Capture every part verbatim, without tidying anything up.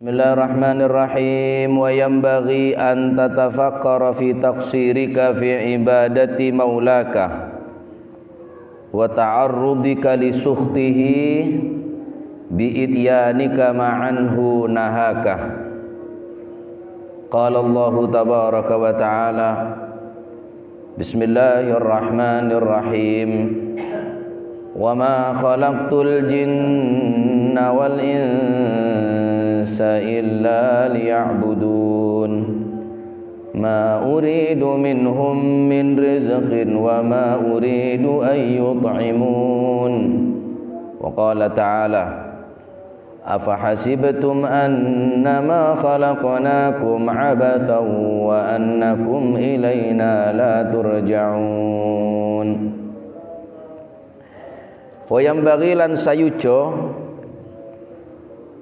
Bismillahirrahmanirrahim. Wa yanbaghi an tatafakkara fi taqsirika fi ibadati maulaka wa ta'arrudika li sukhtihi bi ityanika ma anhu nahaka. Qala Allahu tabaraka wa ta'ala, Bismillahirrahmanirrahim. Wa ma khalaqtul jinna wal insa illa liya'budun. Ma uridu minhum min rizqin wa ma uridu an yut'imun. Wa qala ta'ala, Afahasibtum annama khalaqnakum abathan wa annakum ilaina la turja'un. Wa yanbaghi lan sayuja,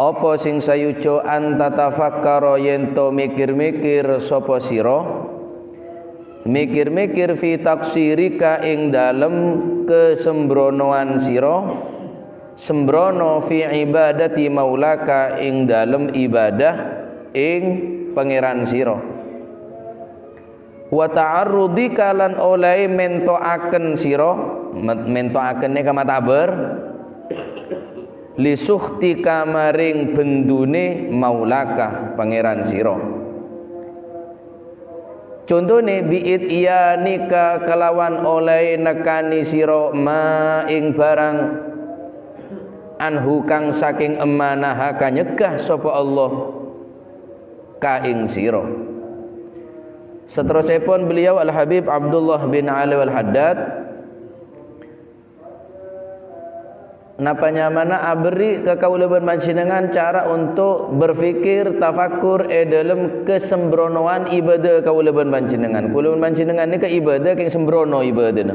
apa sing sayuja an tatafakkara yen to mikir-mikir sapa sira, mikir-mikir fi taqsirika ing dalem kasembronowan sira, sembrono fi ibadati maulaka ing dalem ibadah ing pangeran sira. Wa ta'arrudika lan oleh mentoaken sira, men-, mentoaken neka matabur, li sukhtika maring bendune maulaka pangeran sira. Contone, bi ityanika kalawan oleh nekani sira ma ing barang anhu kang saking emma nahaka nyegah sapa Allah ka ing sira. Saterrossèpon beliau Al-Habib Abdullah bin Ali Al-Haddad, napa nyamana aberri' ka kaulâ bân panjhennengngan cara untuk berpikir, tafakkur è dhâlem kasembronowan ibadah kaulâ bân panjhennengngan. Kaulâ bân panjhennengngan nèka ibadah kèng sembrono ibadahna.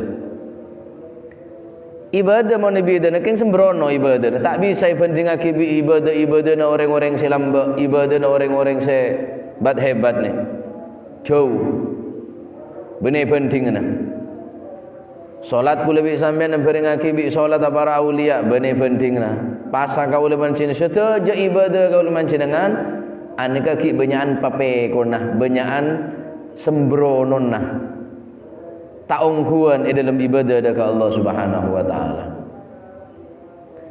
Ibadah mon ibadahna kèng sembrono ibadahna. Ta' bisa èbhândhingngaghi bi' ibadah-ibadahna orèng-orèng sè lambâ', ibadahna orèng-orèng sè bat-hebat nè. Jhâu. Bânnè bhândhinganna. Salat kaulâ bi' sampèyan èbhârengngaghi bi' salatta para auliya, bânnè bhândhinganna. Pasa kaulâ panjhennengngan, sadhâjâ ibadah kaulâ panjhennengngan, anèka ghi' bânnya'an papèkonna, bânnya'an sembronona. Ta' ongghuwân è dhâlem ibadah dâ' ka Allah Subhanahu wa Ta'ala.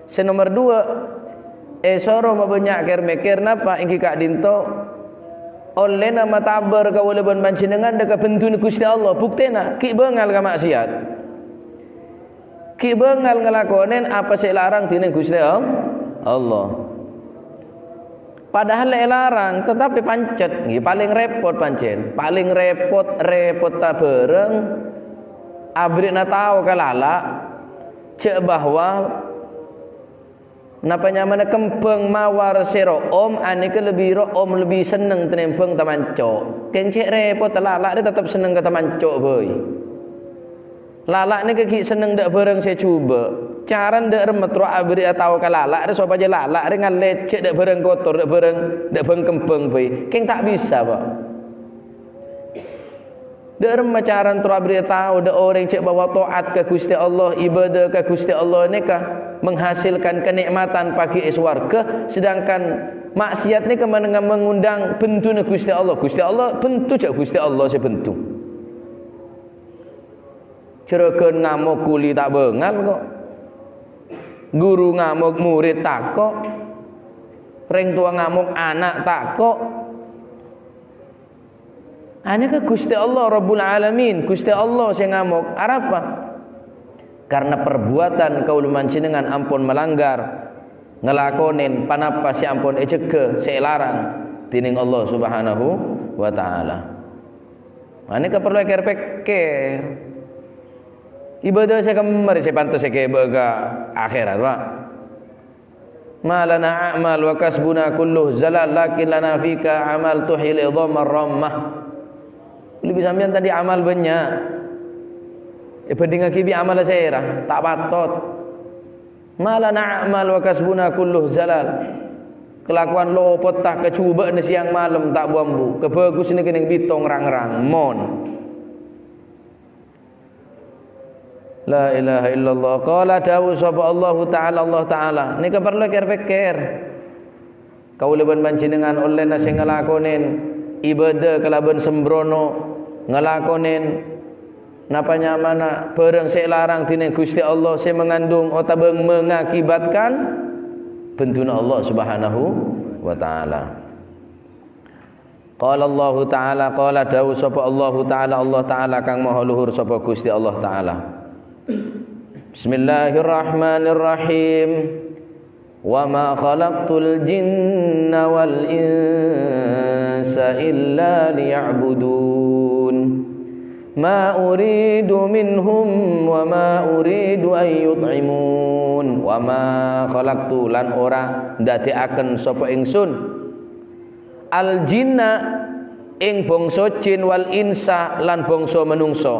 Sè nomer duwâ', èsoro mabânnya' kèr-mèkkèr napa èngghi ka'dinto ollèna matabâr kaulâ bân panjhennengngan dâ' ka benduna Ghustè Allah. Buktèna, ghi' bângal ka ma'siyat. Ghi' bângal ngalakonè apa sè èlarang dhinèng Ghustè All-, Allah. Padahal èlarang, tetapi pancet, ngghi, palèng rèpot pancèn. Palèng rèpot, rèpotta bhârâng, aberri'na tao ka lala', jhâ' bahwa napa nyamana kembhâng mawar sè ro'om, anèka lebbi ro'om, lebbi senneng tènèmbhâng tamanco'. Kèng cè' rèpot, lala' rè teptep senneng ka tamanco' bhâi. Lala' nèka ghi' senneng dâ' bhârâng sè jhubâ'. Carana dâ' remma terro aberri'a tao ka lala' rè sopajâ lala' rè ngallèjjhâ' dâ' bhârâng kotor, dâ' bhârâng, dâ' bhâng-kembhâng bhâi. Kèng ta' bisa, Pak. Dâ' remma carana terro aberri'a tao dâ' orèng jhâ' bahwa ta'at ka Ghustè Allah, ibadah ka Ghustè Allah nèka menghasilkan kenikmatan paghi' è sowarghâ, sedangkan ma'siyat nèka men-, mengundang benduna Ghustè Allah. Ghustè Allah bendu jhâ' Ghustè Allah sè bendu. Jhurâghân ngamok ghuli ta' bângal, kok. Ghuru ngamok, murid tako'. Rèng towa ngamok, ana' tako'. Anèka Ghustè Allah Rabbul Alamin, Ghustè Allah sè ngamok. Arapa? Karena perbuatan kaulâ panjhennengngan ampon malanggar, ngalakonè ponapa sè ampon èjhâghâ, sè èlarang dhinèng Allah Subhanahu wa Ta'ala. Anèka parlo èkèr-pèkkèr. Ibadah sè kemmer sè pantes èkèbâ ka akhèrat, Pak. Ma lana a'mal wa kasbuna kulluh zalal, lakin lana fika amal tuhyil idhamar rammah. Lebbi sampèyan tadi amal bânnya'. Èbhândhingngaghi bi' amal sèra, ta' patot. Ma lana a'mal wa kasbuna kulluh zalal. Kalakowan lopotta kajhubâ'na sèyang malem ta' bu-ambu. Kabhâghusna kènèng bitong rang-rang. Mon. La ilaha illallah. Qala, dawuh sapa Allahu Ta'ala, Allah Ta'ala. Nèka parlo kèr-pèkkèr. Kaulâ bân panjhennengngan ollèna sè ngalakonèn ibâdâ kalabân sembrono, ngalakonèn napa nyamana bhârâng sè èlarang dhinèng Ghustè Allah sè mangandung otabâ mengakibatkan benduna Allah Subhanahu wa Ta'ala. Qala Allahu Ta'ala, qala dawuh sapa Allahu Ta'ala, Allah Ta'ala kang maha luhur sapa Ghustè Allah Ta'ala. Bismillahirrahmanirrahim. Wa ma khalaqtul jinna wal insa illa liya'budun. Ma uridu minhum wa ma uridu an yut'imun. Wa ma khalaqtu, lan ora ndadè'aken sapa ingsun al jinna, ing bangsa jin, wal insa, lan bangsa manungsa.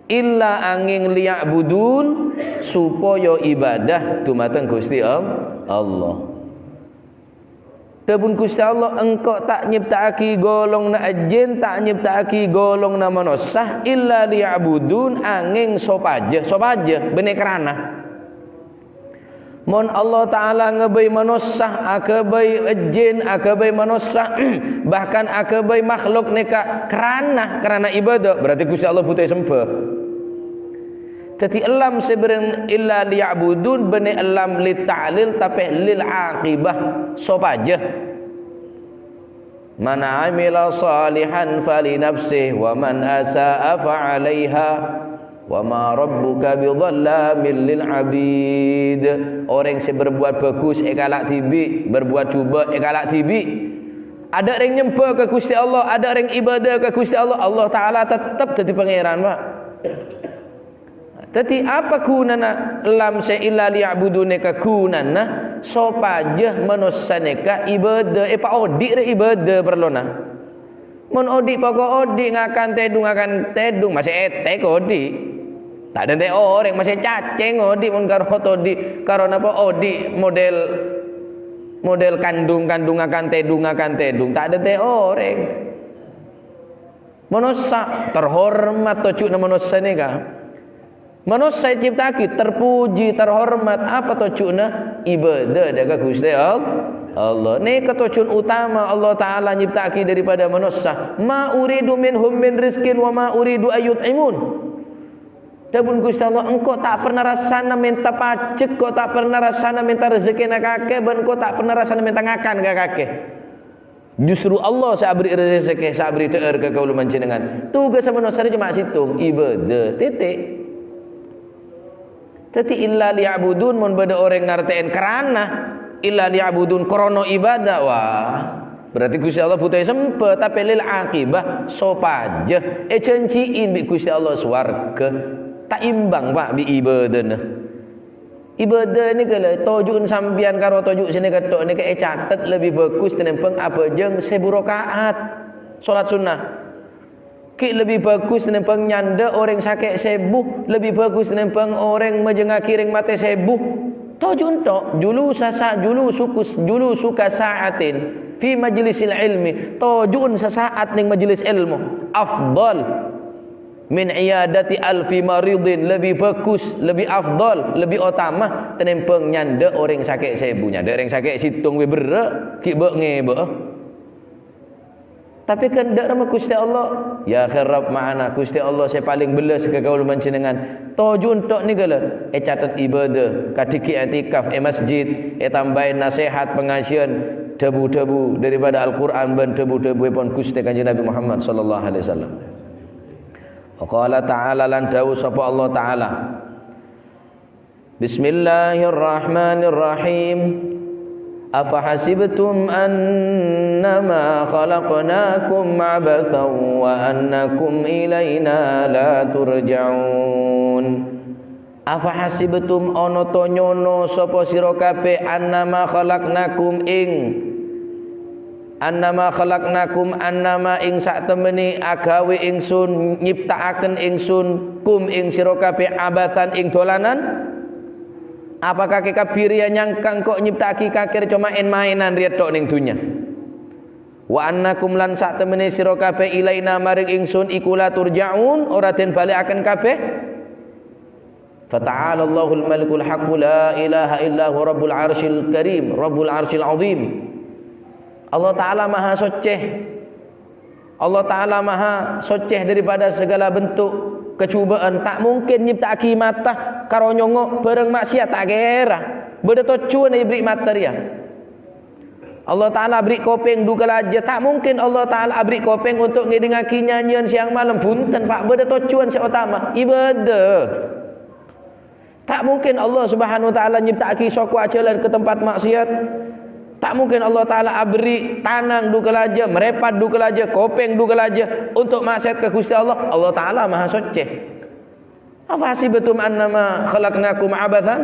Illa angèng liya'budun, supaya ibadah dumateng Ghustè Al-, Allah. Dhâbuna Ghustè Allah, "Engko' ta' nyepta'aghi golonganna jin, ta' nyepta'aghi golonganna manossa, illa liya'budun, angèng sopajâ." Sopajâ, bânnè krana. Mon Allah Ta'ala aghâbây manossa, aghâbây jin, aghâbây manossa, bahkan aghâbây makhluk nèka krana, krana ibâdâ, berarti Ghustè Allah bhuto èsembhâ. Dhâddhi, ellam sè bâreng illa liya'budun bânnè ellam litta'lil, tapè lil aqibah, sopajâ. "Man 'amila shalihan falinafsih, wa man asa'a fa'alaiha, wa ma rabbuka bidhallamin lil 'abid." Orèng sè berbuat bagus èkala' dhibi', berbuat jhubâ' èkala' dhibi'. Adâ' rèng nyembhâ ka Ghustè Allah, adâ' rèng ibâdâ ka Ghustè Allah, Allah Ta'ala tettep dhâddhi Pangèran, Pak. Dhâddhi, apa ghunana lam sè illa liya'budun nèka? Ghunana sopajâ manossa nèka ibâdâ, èpaodi' rè ibâdâ parlona. Mon odi' poko' odi', ngakan tèdung ngakan tèdung, masè ètèk odi'. Ta' dântè' orèng, masè cacèng odi' mon karo todi', karo napa odi' model, model kandung-kandung ngakan tèdung ngakan tèdung, ta' dântè' orèng. Manossa terhormat tojjhuna manossa nèka. Manossa ècipta'aghi terpuji, terhormat. Apa tojjhuna? Ibâdâ dâ' ka Ghustè All-, Allah. Nèka tojjhuwân utama Allah Ta'ala nyipta'aghi daripada manossa. "Ma uridu minhum min rizqin wa ma uridu an yut'imun." Dhâbuna Ghustè Allah, "Engko' ta' pernah rassana mènta pajek, engko' ta' pernah rassana mènta rejekkèna kakè, bân engko' ta' pernah rassana mènta ngakan ka kakè." Justru Allah sè aberri' rejekkè, sè aberri' dhâ'âr ka kaulâ panjhennengngan. Tugassa manossa rèya coma sèttong, ibâdâ, titik. Dhâddhi, illa liya'budun, mon bâdâ orèng ngartè'è krana illa liya'budun, krana ibâdâ, wah, berarti Ghustè Allah bhuto èsembhâ, tapè lil aqibah, sopajâ èjhânjhi'i bi' Ghustè Allah sowarghâ. Ta' imbang, Pak, bi' ibâdâna. Ibâdâ nèka la, toju'na sampèyan karo toju' sè nèka tok nèka ècatet lebbi bhâghus tènèmbhâng abhâjâng sèbu raka'at salat sunnah. Ghi' lebbi bhâghus tènèmbhâng nyandhâ orèng sakè' sèbu, lebbi bhâghus tènèmbhâng orèng majângngaghi rèng matè sèbu. Toju'na tok, julusa sa-, julusukus-, julusuka sa'atin fi majlisil ilmi, toju'na sasaat neng majelis èlmo, afdal min iyadati alfi maridin, lebbi bhâghus, lebbi afdal, lebbi otama tènèmbhâng nyandhâ orèng sakè' sèbu. Nyandhâ orèng sakè' sèttong bhâi berrâ', ghi' bâ'-ngèbâ'â. Tapè kan dâ' remma Ghustè Allah, ya khair Rabb ma'ana, Ghustè Allah sè palèng bellâs ka kaulâ panjhennengngan. Toju'na tok nèka la, ècatet ibâdâ, kadhigghi' i'tikaf è masjid, ètambâi nasèhat pangajiân, dhâbu-dhâbu daripada Al-Qur'an bân dhâbu-dhâbuèpon Ghustè Kanjeng Nabi Muhammad sallallahu alaihi wasallam. Wa qala ta'ala, lan dawuh sapa Allah Ta'ala, Bismillahirrahmanirrahim. Afahasibtum annama khalaqnakum abathan wa annakum ilaina la turja'un. Afahasibtum, ana ta' nyono sapa sira kabèh, annama khalaqnakum ing, annama khalaqnakum, annama ing satemmenè aghâbây ingsun, nyipta'aken ingsun, kum ing sira kabèh, abathan ing dolanan? Apa kakè kabbhi rèya nyangka engko' nyipta'aghi kakè coma èn-maènan rèya tok neng dhunnya? Wa annakum, lan satemmenè sira kabèh, ilaina, maring ingsun, iku la turja'un, ora den balèkaken kabèh? Fata'ala Allahul Malikul Haqqu la ilaha illa huwa Rabbul Arsyil Karim, Rabbul Arsyil Azim. Allah Ta'ala Maha Socce. Allah Ta'ala Maha Socce daripada segala bentuk kecubaan. Ta' mungkin nyipta'aghi mata karo nyongngo' barang maksiat, ta' kèra. Bâdâ tojjhuwânna èberri' mata rèya. Allah Ta'ala aberri' kopèng du kalajâ. Ta' mungkin Allah Ta'ala aberri' kopèng untuk ngèdingngaghi nyanyian siang malem. Bhunten, Pak, bâdâ tojjhuwân sè otama, ibadah. Ta' mungkin Allah Subhanahu wa Ta'ala nyipta'aghi soko ajhâlân ka tempat maksiat. Ta' mungkin Allah Ta'ala aberri' tanang du kalajâ, marèpat du kalajâ, kopèng du kalajâ untuk maksiat ka Ghustè Allah. Allah Ta'ala Maha Socce. "Afahasibtum annama khalaqnakum abatsan?"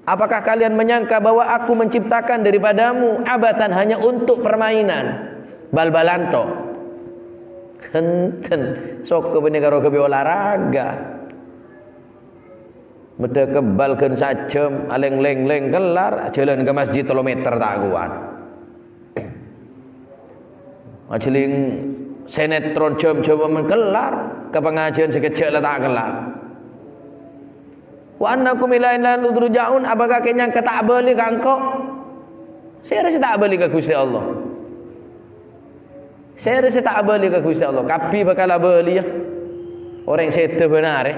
Apakah kalian menyangka bahwa Aku menciptakan daripadamu abatsan, hanya untuk permainan, bal-balan tok? Enten, soko bânnè karo ghâbây olahraga. Medhâ ka bal ghân sajhâm, alèng-lèng-lèng, kellar, ajhâlân ka masjid tello meter ta' kowat. Ajhâlân sinetron jhâm-jhâman kellar, ka pangajhiyân sakejjhâ' la ta' kellar. "Wa annakum ilaina la turja'un," apakah kèng nyangka ta' abâli ka engko'? Sèra sè ta' abâli ka Ghustè Allah? Sèra sè ta' abâli ka Ghustè Allah? Kabbhi bhâkal abâliyâ. Orèng sèdhâ bân arè.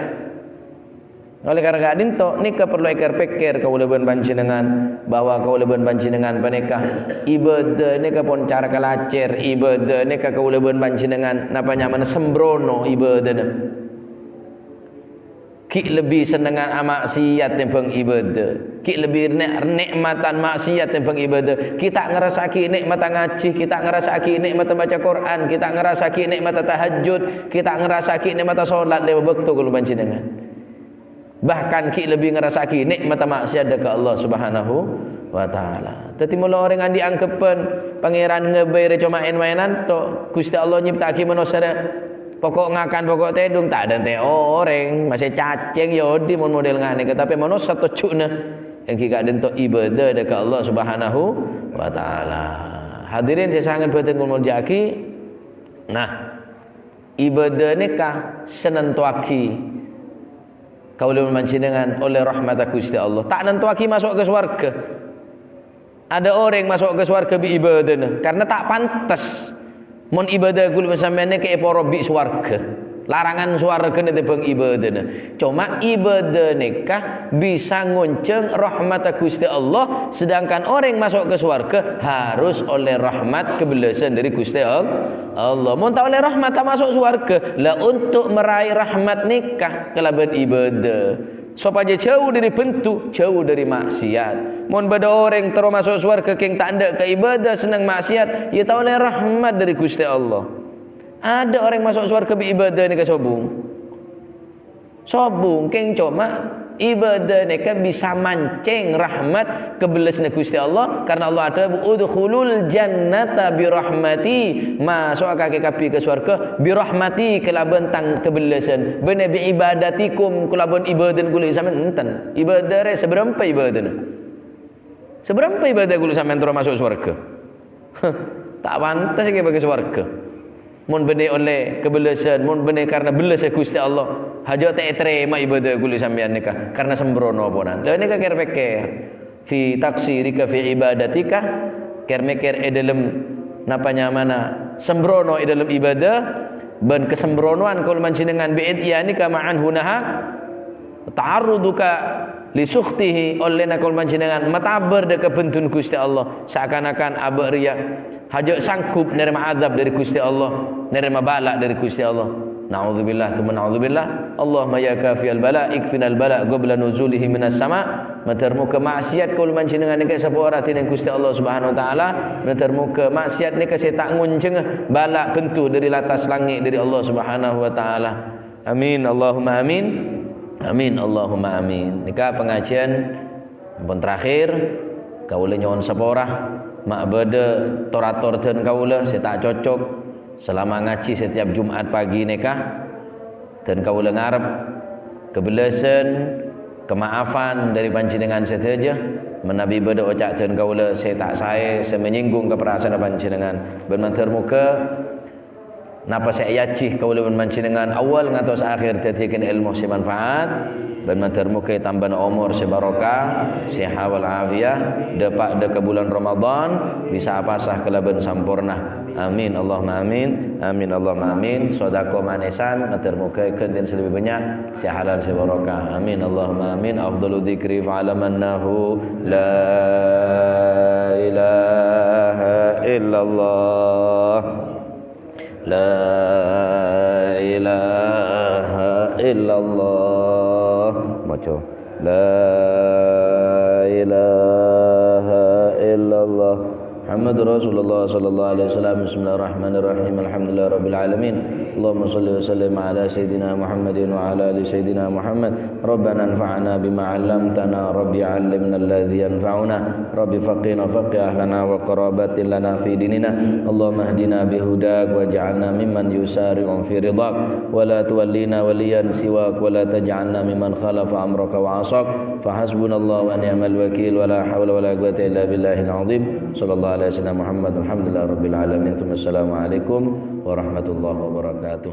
Oleh karena ka'dinto, nèka parlo èkèr-pèkkèr kaulâ bân panjhennengngan, bahwa kaulâ bân panjhennengngan panèka ibadah nèka pon cara kalacèr, ibadah nèka kaulâ bân panjhennengngan napa nyamana sembrono ibadahna. Ghi' lebbi sennengngan amaksiat tèmbhâng ibadah. Ghi' lebbi ne-, nè'matan maksiat tèmbhâng ibadah. Ghi' ta' ngrasa'aghi nè'matta ngajhi, ghi' ta' ngrasa'aghi nè'matta maca Qur'an, ghi' ta' ngrasa'aghi nè'matta tahajjud, ghi' ta' ngrasa'aghi nè'matta sholat lèma bâkto kaulâ panjhennengngan. Bahkan ghi' lebbi ngrasa'aghi nè'matta maksiat dâ' ka Allah Subhanahu wa Ta'ala. Dhâddhi, molo orèng andi' angghebbhân Pangèran ngabâi rè coma èn-maènan tok. Ghustè Allah nyipta'aghi manossa rè poko' ngakan, poko' tèdung, ta' dântè' orèng, masè cacèng ya odi mon model nganèka, tapè manossa tojjhuna èngghi ka'dinto ibadah dâ' ka Allah Subhanahu wa Ta'ala. Hadirin sè sanget bhâdhân kaulâ molja'aghi, nah, ibadah nèka sè nantowaghi kaulâ bân panjhennengngan ollè rahmatta Ghustè Allah. Ta' nantowaghi maso' ka sowarghâ. Adâ' orèng maso' ka sowarghâ bi' ibadahna, karna ta' pantes. Mon ibadah kaulâ bân sampèyan nèka èporo bi' sowarghâ, larangan sowarghâna tèmbhâng ibadahna. Coma ibadah nèka bisa ngonjhâng rahmatta Ghustè Allah, sedangkan orèng maso' ka sowarghâ harus ollè rahmat kabellâsân dâri Ghustè All-, Allah. Mon ta' ollè rahmat, ta' maso' sowarghâ. La, untuk meraih rahmat nèka kalabân ibadah. Sopajâ jhâu dâri bhându, jhâu dâri maksiat. Mon bâdâ orèng terro maso' sowarghâ kèng ta' endâ' ka ibadah, senneng maksiat, ya ta' ollè rahmat dâri Ghustè Allah. Adâ' orèng maso' sowarghâ bi' ibadah nèka sobung. Sobung, kèng coma ibadah nèka bisa mancèng rahmat kabellâsânna Ghustè Allah, karna Allah adhâbu, "Udkhulul jannata bi rahmati." Maso'a kakè kabbhi ka sowarghâ bi rahmati, kalabân tang kabellâsân. Bânnè bi ibadatikum, kalabân ibadana kaulâ sampèyan, enten. Ibadah rè sabârâmpa ibadana? Sabârâmpa ibadah kaulâ sampèyan terro maso' sowarghâ? Ta' pantes kèbâ ka sowarghâ. Mon bânnè ollè kabellâsân, mon bânnè karna bellâssa Ghustè Allah, hajâ ta' ètarèma ibadah kaulâ sampèyan nèka karna sembrono ponan. La nèka kèr-pèkkèr. Fi taqsirika fi ibadatika, kèr-mèkkèr è dâlem napa nyamana sembrono è dâlem ibadah, bân kasembronowan kaulâ panjhennengngan bi ityanika ma anhu naha, ta'arruduka li sukhtihi, ollèna kaulâ panjhennengngan matabâr dâ' ka bhenduna Ghustè Allah, saakan-akan abâ' rèya hajâ sanggup narèma adzâb dâri Ghustè Allah, narèma bâlâ dâri Ghustè Allah. Na'udzubillah, tsumma na'udzubillah. Allahumma ya kafiyal bala, ikfinal bala qabla nuzulihi minas sama. Mandhâr moghâ maksiat kaulâ panjhennengngan nèka èsapora dhinèng Ghustè Allah Subhanahu wa Ta'ala. Mandhâr moghâ maksiat nèka sè ta' ngonjhângnga bâlâ bhendhu dâri lattas langngè' dâri Allah Subhanahu wa Ta'ala. Amin, Allahumma amin. Amin, Allahumma amin. Nèka pangajiân ampon terakhir. Kaulâ nyo'on sapora, ma' bâdâ tor-ator dân kaulâ sè ta' cocok salama ngajhi setiap Jumat pagi nèka. Dân kaulâ ngarep kabellâsân, kamaafan dâri panjhennengngan sadhâjâ, manabi bâdâ oca' dân kaulâ sè ta' saè, sè manyènggung ka parasaanna panjhennengngan. Bân mandhâr moghâ napa sè èajhi kaulâ bân panjhennengngan awwal ngantos akhir dhâddhiyâghin èlmo sè manfaat. Bân mandhâr moghâ ètambâna omor sè barokah, sehat wal afiat, dâpa' dâ' ka bulân Ramadan, bisa apasa kalabân samporna. Amin, Allahumma amin. Amin, Allahumma amin. Sodako manèsan, mandhâr moghâ èghântèn sè lebbi bânnya', sè halal, sè barokah. Amin, Allahumma amin. Afdalu dzikri fa'lam annahu la ilaha illallah. La ilaha illallah. Maca. La ilaha illallah. Muhammadur Rasulullah sallallahu alaihi wasallam. Bismillahirrahmanirrahim. Alhamdulillahi rabbil alamin. Allahumma shalli wa sallim ala sayyidina Muhammadin wa ala ali sayyidina Muhammad. Rabbana anfa'na bima 'allamtana. Rabbi 'allimna alladzi yanfa'una. Rabbi faqqihna faqqih ahlana wa qarabatin lana fi dinina. Allahumma hdina bihudak waj'alna mimman yusari'u fi ridhak. Wa la tuwallina waliyan siwak wa la taj'alna mimman khalafa amraka wa 'asak. Fa hasbunallahu wa ni'mal wakil wa la haula wa la quwwata illa billahil azim. Sallallahu alaihi wasallam Muhammad. Alhamdulillahi rabbil alamin. Tsumma assalamu alaikum warahmatullahi wabarakatuh.